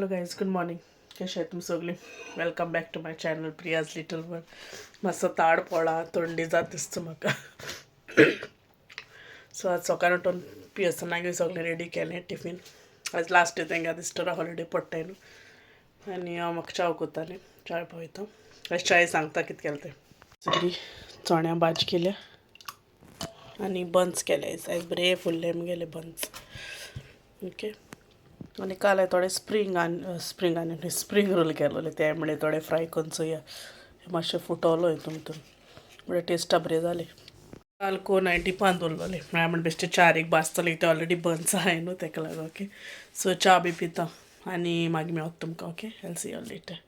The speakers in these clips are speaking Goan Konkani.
Hello guys, good morning. कशें तुमी सगळीं? Welcome back to my channel, Priya's little world. मातसो ताड पडला, थंडी जात दिसता म्हाका. सो आज सकाळी उठून पियर्सनाक सगळें रेडी केलें टिफीन. आज लास्ट डे तेंगे, इस्टरा हॉलिडे पडटाय न्हू. आनी हांव म्हाका च्याव कोत्तालें, चाय पळयता. आयज चाय सांगता कितें केलें तें. सगळी चण्या भाजी केल्या आनी बन्स केले आयज. आयज बरे फुल्ले मुगेले बन्स. ओके, आनी काल हांवें थोडे स्प्रींग आनी स्प्रींग रोल केलोले, ते म्हणले थोडे फ्राय करून चोया. मातशें फुटवलो हितून हितून, म्हळ्यार टेस्टा बरें जालें. काल कोन हांवें डिपान दवरलोले, म्हळ्यार म्हण बेश्टे चार एक भाजतले, ते ऑलरेडी बन्स आहाय न्हू, तेका लागून. ओके, सो च्या बी पिता आनी मागीर मेवता तुमकां. Okay, I'll see you later.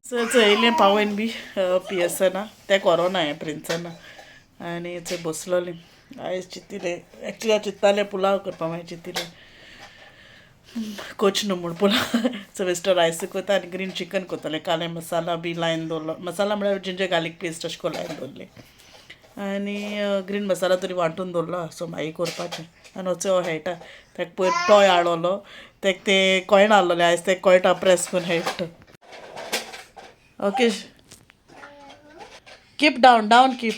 So चोयलें पावयन बी पियेसना, तें कोरोना हें प्रिन्सना. आनी थंय बसलोलें. आयज चिंतिलें, एक्चुली हांव चिंत्तालें पुलाव करपा, मागीर चिंतिलें कोच न्हू म्हूण पुलाव. सो बेश्टो रायस कोता आनी ग्रीन चिकन कोतालें. काल मसाला बी लायन दवरलो. मसाला म्हळ्यार जिंजर गार्लीक पेस्ट अशें करून लायन दवरली आनी ग्रीन मसाला तरी वांटून दवरलो. सो मागीर करपाचें. आनी वचो खेळटा, तेका पयर टॉय हाडलोलो, तेका तें कळना आहलोलें. आयज तेका कळटा प्रेस करून खेळटा. Okay, keep down, down, keep.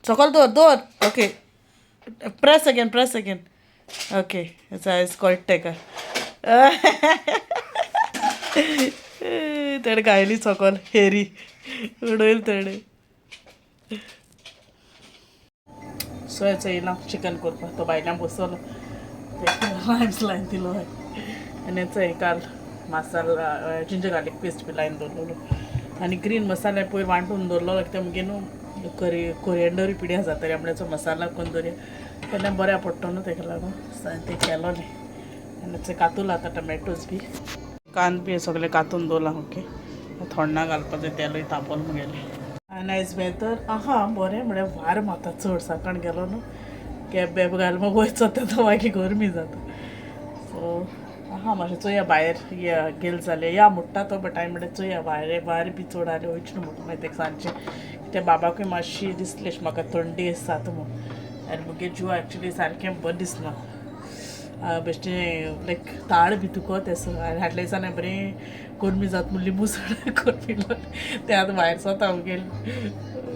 सकल दवर, दवर. Okay, press again, press again. Okay, आयज कळटा तेका. तेणें घायली सकल, हेरी उडयली तेणें. सो हेचो येयला चिकन करपाक, तो भायल्यान बसलो, लायम्स लायन दिलो. आनी हेचो काल मसाला, जिंजर गार्लीक पेस्ट बी लायन दवरलेलो आनी ग्रीन मसाला पयर वांटून दवरलेलो. कित्याक मुगे न्हू कोरियंडरूय पिड्या जाता, म्हणल्यार मसाला करून दवरया, तेन्ना बऱ्या पडटा न्हू, तेका लागून तें केलोलें. आनी ते कातूल आतां टमॅटोज बी, कांद बी सगळें कातून दवरलां. ओके, थोंडा घालपाचें, तेलूय तापोल मुगेलें. आनी आयज वेदर आहा बरें, म्हळ्यार वार मारता चड. सकाळ गेलो न्हू, कॅब बॅब घाल मग वयचो तेन्ना मागीर गरमी जाता. सो आहा मातशें चोया, भायर या गेल जाल्यार या म्हणटा तो, बट हांवें म्हणलें चोया, भायर वार बी चड आसल्यार वयचें न्हू म्हणटा. मागीर तेका सांजचें त्या बाबाकूय मातशी दिसली अशें म्हाका थंडी आसा म्हूण. आनी मुगे जीव एक्चुली सारकें बरें दिसना, बेश्टें लायक ताळ बी दुखत आसा. आनी फाटल्या दिसांनी बरें गरमी जाता म्हूण लिंबू सोडा करून पिलो, तें आतां भायर सोता मुगेलें.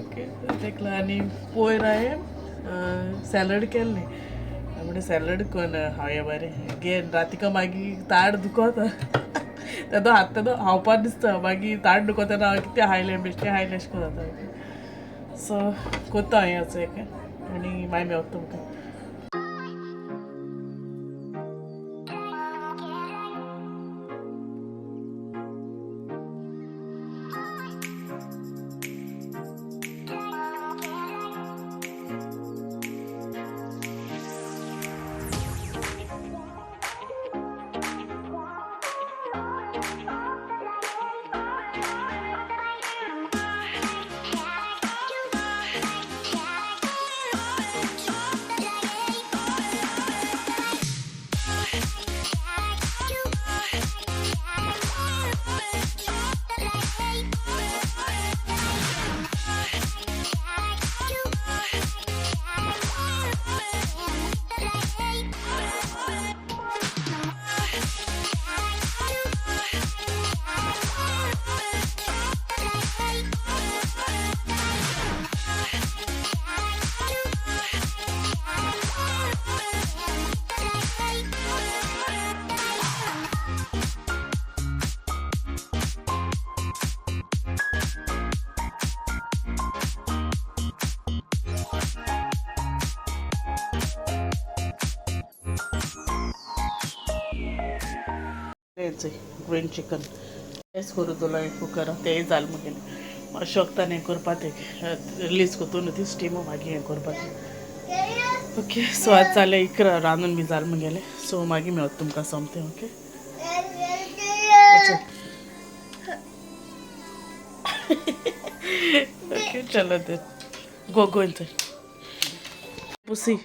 ओके, तेका लागून. आनी पयर हांवें सॅलड केल्लें, म्हणजे सॅलड करून हांवें बरें गे रातिका. मागीर ताड दुखता तेदो हात, तेदो हांवपा दिसता, मागीर ताड दुखता तेन्ना हांवें कितें हायलें, बेश्टें हायलें अशें करून जाता. सो कोत्ता हांवें असो एक आनी मागीर मेवता तुमकां. ग्रीन चिकन तेच करून दवरलो हांवें कुकरान, तेंय जालें मुगेलें. मातशें वखदान हें करपा, तें रिलीज कोतू न्हू ती स्टीम, मागीर हें करपाचें. ओके, सो आतां जालें 11, रांदून बी जालें मुगेलें. सो मागीर मेवता तुमकां सोमतें. ओके ओके, चलो ते गो गो इन पुसी.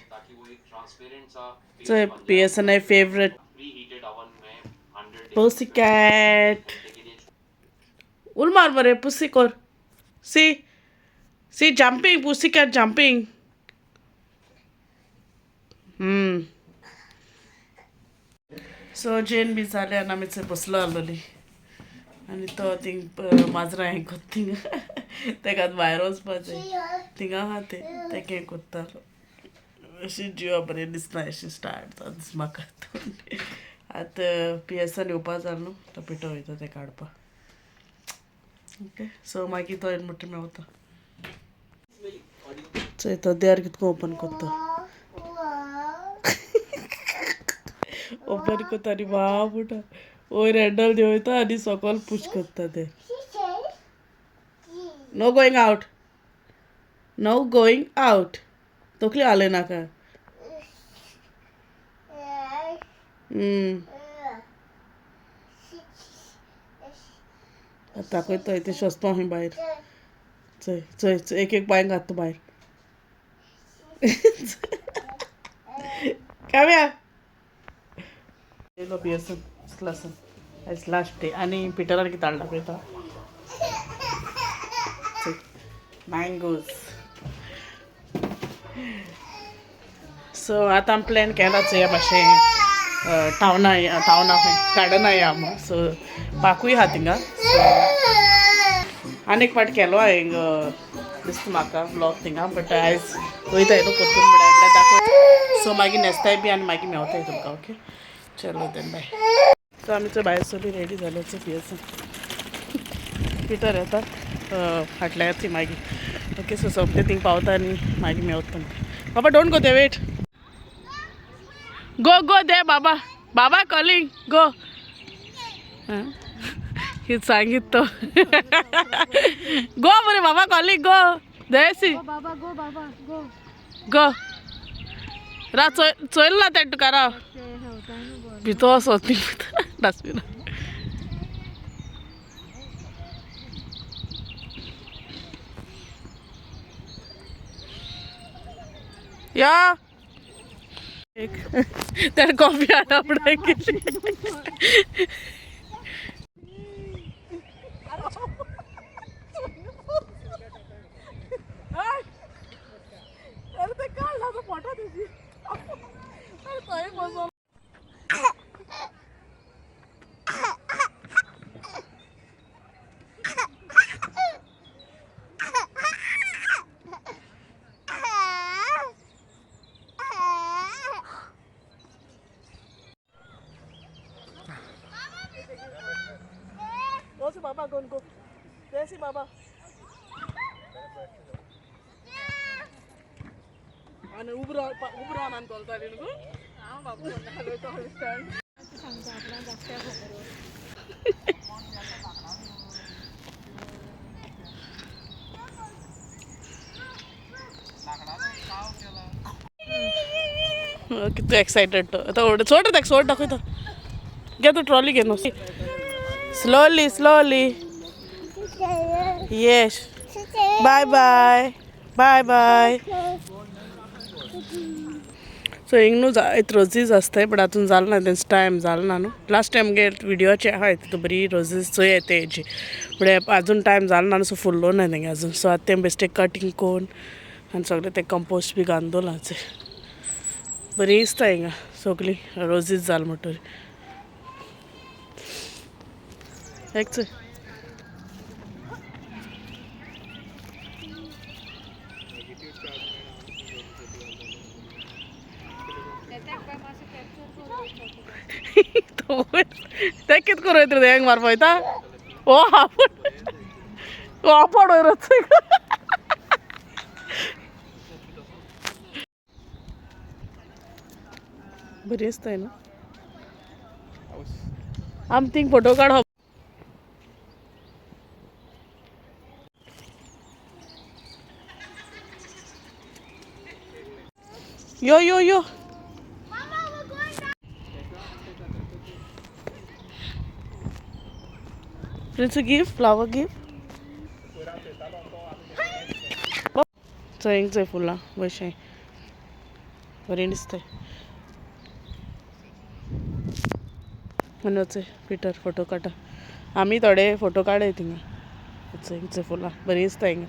चोय, P S N I favourite pussy cat. उल मार मरे, पुसी कर. See, see, jumping, pussy cat jumping. So जेन बी जालें आनी आमी थंय बसलो आसलोली आनी तो थिंग माजरां हें कोत्ता थिंगा तेका आतां भायर वचपाचें थिंगा आहा तें तेका हें कोत्तालो. अशी जिवा बरें दिसना अशें स्टार्ट जाता म्हाका. आतां पिएसान येवपा जाल न्हू, तो पिठो वयता तें काडपाक. ओके, सो मागीर तो येयलो म्हणटा मेवता. चोय तो देर कितको ओपन करता, ओपन करता आनी बाब उठा वयर हँडल देंवयता आनी सकयल पूश करता ते. No going out, no going out. तकली हालय नाका. आतां दाखयता ते सोंसता खंय भायर. चोय चोय चोय, एक एक पांय घातता भायर. काव्या येयलो पिएसन क्लासान. आयज लास्ट डे आनी पिटरान कितें हाडला पळयता. मँगोज. सो आतां आमी प्लॅन केला चोया भाशेन टावना, टावना खंय गार्डना या म्हूण. सो पाकूय आहा थिंगा. सो आनी एक फावट केलो हांवें दिसता म्हाका ब्लॉग थिंगा, बट आयज वयता न्हू परतून म्हळ्यार म्हळ्यार दाखय. सो मागीर नेसताय बी आनी मागीर मेवताय तुमकां. ओके, चलो देन बाय. सो आमी चोय भायर सरली, रेडी जाले. चोय पिएसन पिटर येता फाटल्या ती मागीर. ओके, सो सोंपते थिंग पावता आनी मागीर मेवता तुमकां. बाबा don't go they, wait, go go दे बाबा, बाबा कॉलिंग, गो. ही सांगित तो गो बरे, बाबा कॉलिंग, गो देसी. बाबा गो, बाबा गो. गो रा. चोय चोयल ना तें तुका, राव. भितर वचोन ती डस्टबिना. या एक त्याने कॉफी हाडा फुडें केली. अरे ते काढला तो फोटो तुझी. अरे थंय बसलो. Go see Baba, go go. There see Baba. आणि उभं राव, उभं रावन आनी चलताली न्हू गो. हांव बाबू स्टँड. सांगता आपणाक धाकट्या खबर. कितू एक्सायटेड तो. आतां सोड रे ताका, सोड, दाखयता. घे तूं ट्रॉली घे न्हू. Slowly slowly. Yes, bye bye bye bye. So हिंग न्हू जायत रोजीज आसताय, बट आतून जाल ना, तेंचो टायम जाल ना न्हू. लास्ट टायम गे विडियोचे आहाय तितू बरी रोजीज चोय येता हेजी, बट अजून टायम जाल ना न्हू. सो फुल्लो ना तेंगे अजून. सो आतां तें बेश्टें कटींग कोन्न आनी सगळें तें कंपोस्ट बी घालून दवरलां. बरी दिसता हिंगा सगळीं रोजीज जाल म्हणटरी. एक चोय तो ते कित करूं येत रे, हेंग मारपा वयता. ओ आपोड, ओ आपोड वयर वच. बरी दिसताय न्हू. आम थिंग फोटो काडप. यो यो यो. Prince, give flower, give. चोय चोय फुलां बशें बरीं दिसताय. आनी चोय पिटर फोटो काडटा. आमी थोडे फोटो काडय थिंगा. चोय चोय, फुलां बरीं दिसता हिंगा.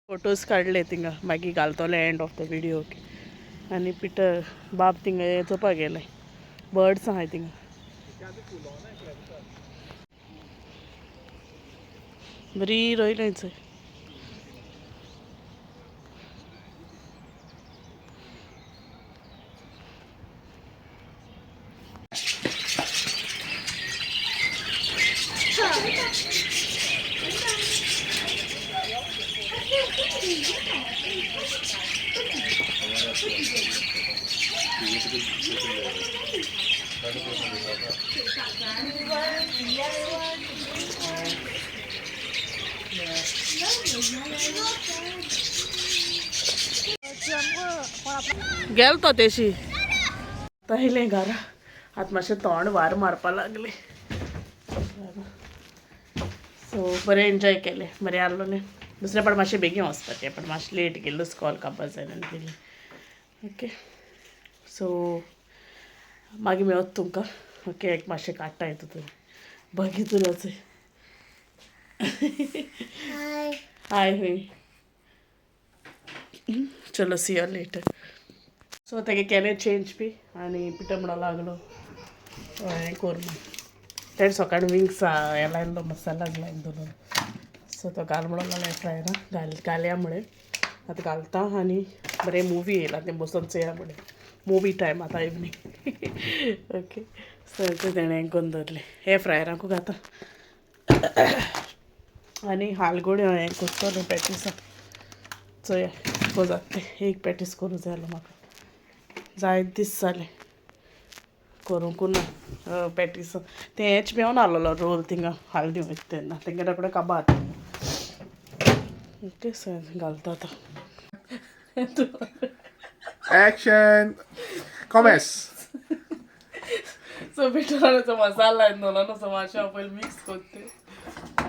फोटोज काडले थिंगा, मागीर घालतले end of the video. Okay, आनी पिटर बाब थिंगा चोवपाक गेले. बर्ड्स आहाय थिंगा. बरी रोयलाय चोय. गेल तो तेशी आतां येयलें घरा. आतां मातशें तोंड वार मारपा लागलें. सो बरें एन्जॉय केलें, बरें आहलोलें. दुसरे पाट मातशें बेगीन वचपाचें पण मातशें लेट गेल्लो, स्कॉल काबार जालें आनी गेली. ओके सो मागीर मेळत तुमकां. ओके एक मातशें काडटा हितून बगीतून. हाय हुंय. चलो सी you later. सो तेगे केलें चेंज बी आनी पिठो म्हणो लागलो हें कोर म्हण. तेणें सकाळीं विंग्स हें लायलो, मसाला लायन दवरलो. सो तो घाल म्हणो लागलो एअर घाल घालया म्हळें. आतां घालता आनी बरें मुवी येयला तें बसोन चोया म्हळें. मुवी टायम आतां इवनींग. ओके सो तेणें हें करून दवरलें, एअर फ्रायराकू घाता आनी हालगोड्यो हें कोत्तोलें पॅटीसां. चोया कितको जाता तें. एक पॅटीस करूं जाय आसलो म्हाका, जायत दीस जाले करूंक ना पॅटीस. तें हेंच मेवना आहलोलो रोल थिंगा हालदी वयता तेन्ना तेंगे रोकडे काबार. ओके सो घालता आतां. Action! Commerce! सो पिठाचो मसाला लायन दवरलो, सो मातशें हांव पयलीं मिक्स कोत्ते,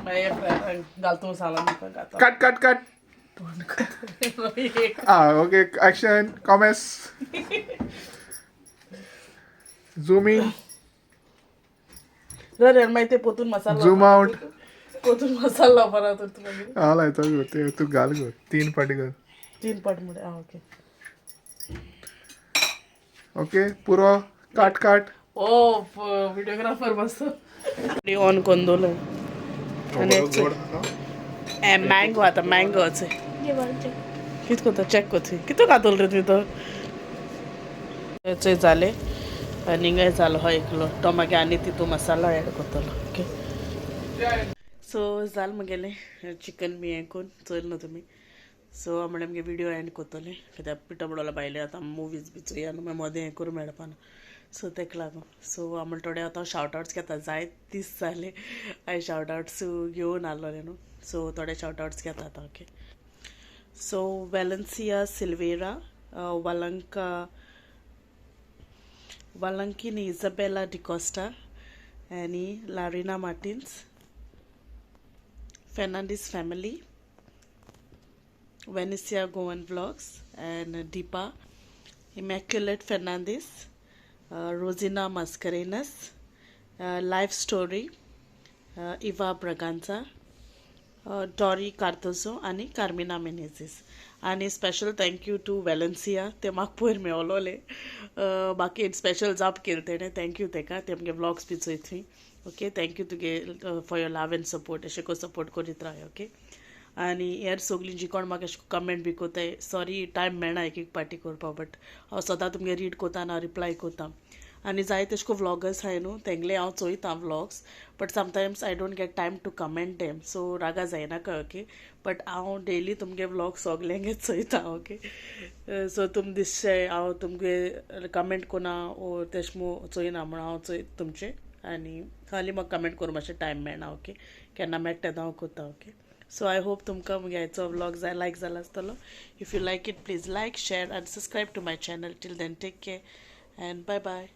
मागीर फ्राय घालता मसाला घालता. Cut, cut, cut! Ah, okay, action, commerce! Zoom in, रे मागीर ते पोतून मसाला zoom out. पोतून मसाला लावपा तर तूं मागीर. हांव लायतो गो ते, तूं घाल गो तीन फाटी घाल. तीन पाट म्हळ्यार आं ओके. ओके पुरो, काट काट. ओ व्हिडिओग्राफर बसतो ऑन करून दवरलो. आनी मँगो आतां मँगो कित कोत्ता चॅक कोत्ता कितू घातलो रे तुवें तो. चोय जालें आनी हिंगाय जालो हो एकलो तो, मागीर आनी तितू मसाला एड करतलो. ओके सो जालें म्हगेलें चिकन बी हें करून चोयल न्हू तुमी. सो हांव म्हणलें मगे विडियो एंड करतलें कित्याक पिठो बुडोवलो भायले आतां मुवीज बी चोया न्हू, मागीर मदें हें करूं मेळपाना. सो तेका लागून सो हांव म्हणटा थोडे आतां शावट आवट्स घेता. जायत दीस जाले हांवें शावट आवट्स घेवन आहलोलें न्हू. सो थोडे शावट आवट्स घेता आतां. ओके सो वेलन्सिया सिल्वेरा, वलंका वलंकीन, इजाबेला डिकोस्टा आनी Larina Martins, Fernandes family, Venicia Goan vlogs and Deepa, Immaculate Fernandes, Rosina Mascarenhas, life story, Eva Braganza, Dory Cardozo आनी कार्मिना मेनेझीस. आनी special thank you to Valencia, ते म्हाका पयर मेवलोले, बाकी स्पेशल जाप केली तेणें, thank you तेका. ते आमगे व्लॉग्स बी चोयत थंय. ओके thank you तुगे for your love and support, अशें करून सपोर्ट करीत राव. ओके आनी हेर सगळीं जी कोण म्हाका अशें कमेंट बी कोताय, सॉरी टायम मेळना एक एक पाटी करपाक, बट हांव सदां तुमगे रीड कोता आनी हांव रिप्लाय कोता. आनी जाय तशें करून व्लॉगर्स आहाय न्हू तेंगले हांव चोयता vlogs, but sometimes I don't get time to comment them, so रागा जायनाका. ओके बट हांव डेली तुमगे व्लॉग सगल्यांगे चोयता. ओके सो तुम दिसचे हांव तुमगे कमेंट कोना ओ तेश म्हूण चोयना म्हूण हांव चोयता तुमचे आनी खाली म्हाका कमेंट करूं मातशें टायम मेळना. ओके केन्ना मेळटा तेन्ना हांव कोत्ता. ओके सो I hope तुमकां म्हगे आयचो व्लॉग जाय लायक जाला आसतलो. If you like it please like, share and subscribe to my channel. Till then take care and bye bye.